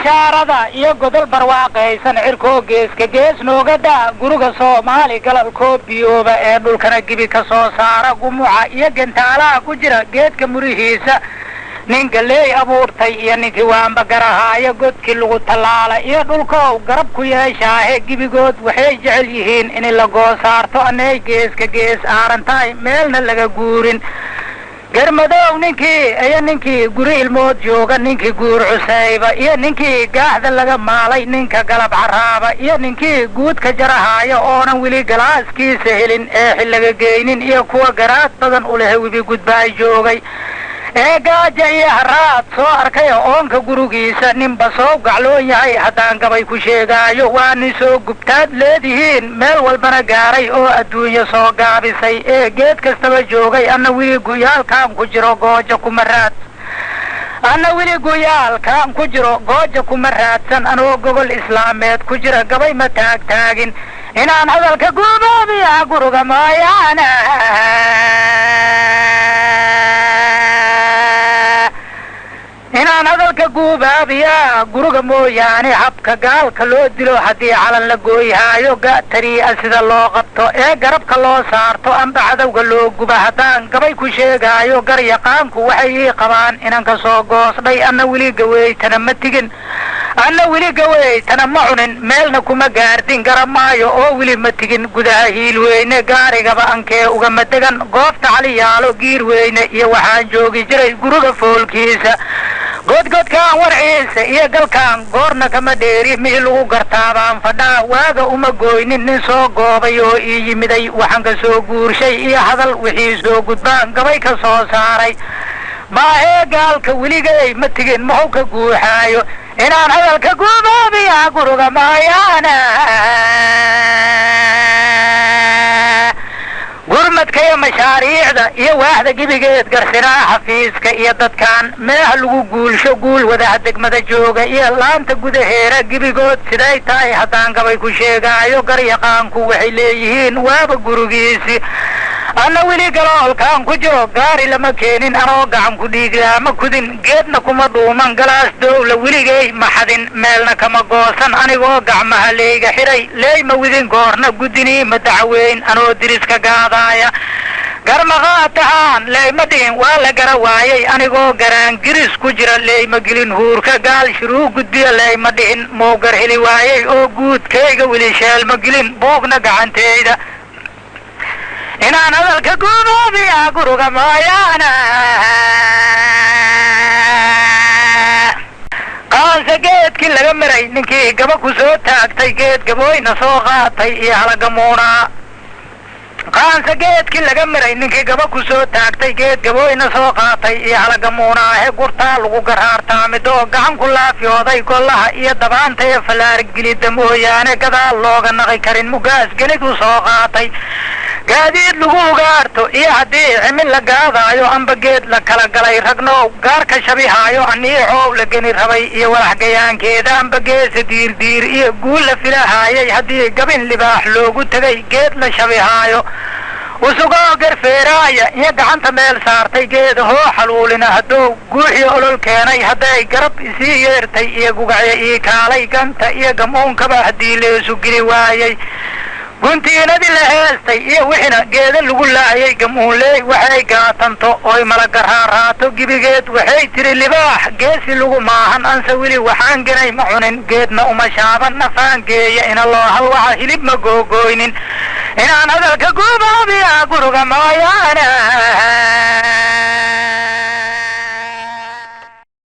Bishaarada iyo godol barwaaqaysan, cirkoo geeska gees nooga daa, guriga Soomaali galalkoo biyooba ee dhulkana gibi ka soo saara, gumuca iyo gentaalaha ku jira geedka murihiisa, nin galeey abuurtay iyo ninkii waanba garahaaya, godkii lagu tallaala iyo dhulkow garab ku yeeshaahe, gibigood waxay jecel yihiin in la goosaarto, anay geeska gees aarantahay meelna laga guurin. Garmadoow ninkii iyo ninkii guri ilmood jooga, ninkii guur cusayba iyo ninkii gaaxda laga maalay, ninka galab caraaba iyo ninkii guudka jarahaaya oonan weli galaaskiisa helin ee xil laga geynin, iyo kuwa garaad badan u leh webi gudbaay joogay ee gaaja iyo haraad soo arkay oonka gurigiisa, ninba soo gacloon yahay haddaan gabay ku sheegaayo, waa nin soo gubtaad leedihiin meel walbana gaaray oo adduunyo soo gaabisay ee geed kastaba joogay. Anna weli guyaalkaan ku jiro gooja kuma raad, anna weli guyaalkaan ku jiro gooja kuma raadsan, anoo gogol islaameed ku jira gabay ma taagtaagin, inaan hadalka guubaabiya guriga mooyaane. Inaan hadalka guubaabiya guriga mooyaane, habka gaalka loo dilo haddii calan la gooyhaayo, gatarii'a sida loo qabto ee garabka loo saarto amba cadowga loo guba haddaan gabay ku sheegaayo, garyaqaanku waxay ii qabaan inan ka soo goosdhay. Anna weli gaweytana ma tigin, anna weli gaweytana ma cunin, meelna kuma gaardin, garamaayo oo weli ma tigin gudaha hiil weyne, gaarigaba ankee ugama degan goobta caliyaalo giir weyne, iyo waxaan joogi jiray guriga foolkiisa, godgodkaan warciisa iyo galkaan goorna kama dheeri, mihi lagu gartaabaan fadhaa, waaga uma gooynin nin soo goobay oo ii yimiday, waxaan ka soo guurshay iyo hadal wixii soo gudbaan gabay ka soo saaray. Maahee gaalka weligay ma tigin mahow ka guuxaayo, inaan hadalka guubaabiya guriga mooyaane. Gurmadka iyo mashaariicda iyo waaxda gebigeed garsinaa xafiiska iyo dadkan meeha lagu guulsho guul wadaha degmada jooga iyo laanta gudaheera gebigood siday tahay haddaan gabay ku sheegaayo, garyaqaanku waxay leeyihiin waaba gurigiisi. Anna weli galoolkaan ku jiro gaari lama keenin, anoo gacan ku dhiiglaa ma kudin, geedna kuma dhuuman, galaas dowla weligay ma xadin, meelna kama goosan, anigoo gacmaha leeyga xiray leeyma widin goorna, guddinii ma dacaweyn anoo diriska gaadaaya, garmaqaatahaan leeyma dhihin waa la gara waayay, anigoo garaangiris ku jira leeyma gelin huurka, gaal shiruu gudbiya leeyma dhihin mowgar heli waayay, oo guudkayga weli sheelma gelin buugna gacanteyda, inaan hadalka guubaabiya guriga mooyaane. Qaanse geedkii laga maray ninkii gaba ku soo taagtay, geed gabooyna soo qaatay iyo halagamuunaa. Qaanse geedkii laga maray ninkii gaba ku soo taagtay, geed gabooyna soo qaatay iyo halagamuunaahe, gurtaa lagu garaartaa midoo gacan ku laafyooday, gollaha iyo dabaanta iyo fallaargelidda mooyaane gadaal looga naqi karin, mugaas genidu soo qaatay, gaadiid lagu ugaarto iyo haddii cimil la gaadaayo amba geed la kala galay, ragnow gaarka shabihaayo anii coow la geni rabay iyo walax gayaankeeda, amba geesa diirdiir iyo guul la filahaayay haddii gabin libaax loogu tegay geed la shabihaayo, usugoo garfeeraaya iyo gacanta meel saartay geeda hoo xaluulina haddou guuxii olol keenay, hadday garab isii yeertay iyo gugacyo ii kaalay, ganta iyo gamuunkaba haddii leesu geli waayay, guntiinadii la heestay iyo wixina geeda lagu laayay, gamuunleey waxay gaatanto oy malagaraaraato, gebigeed waxay tiri libaax geesi lagu maahan, anse weli waxaan genay ma cunin, geedna uma shaaban, nafaan geeya ina loo halwaxa hilib ma googooynin, inaan hadalka guubaabiya guriga mooyaane.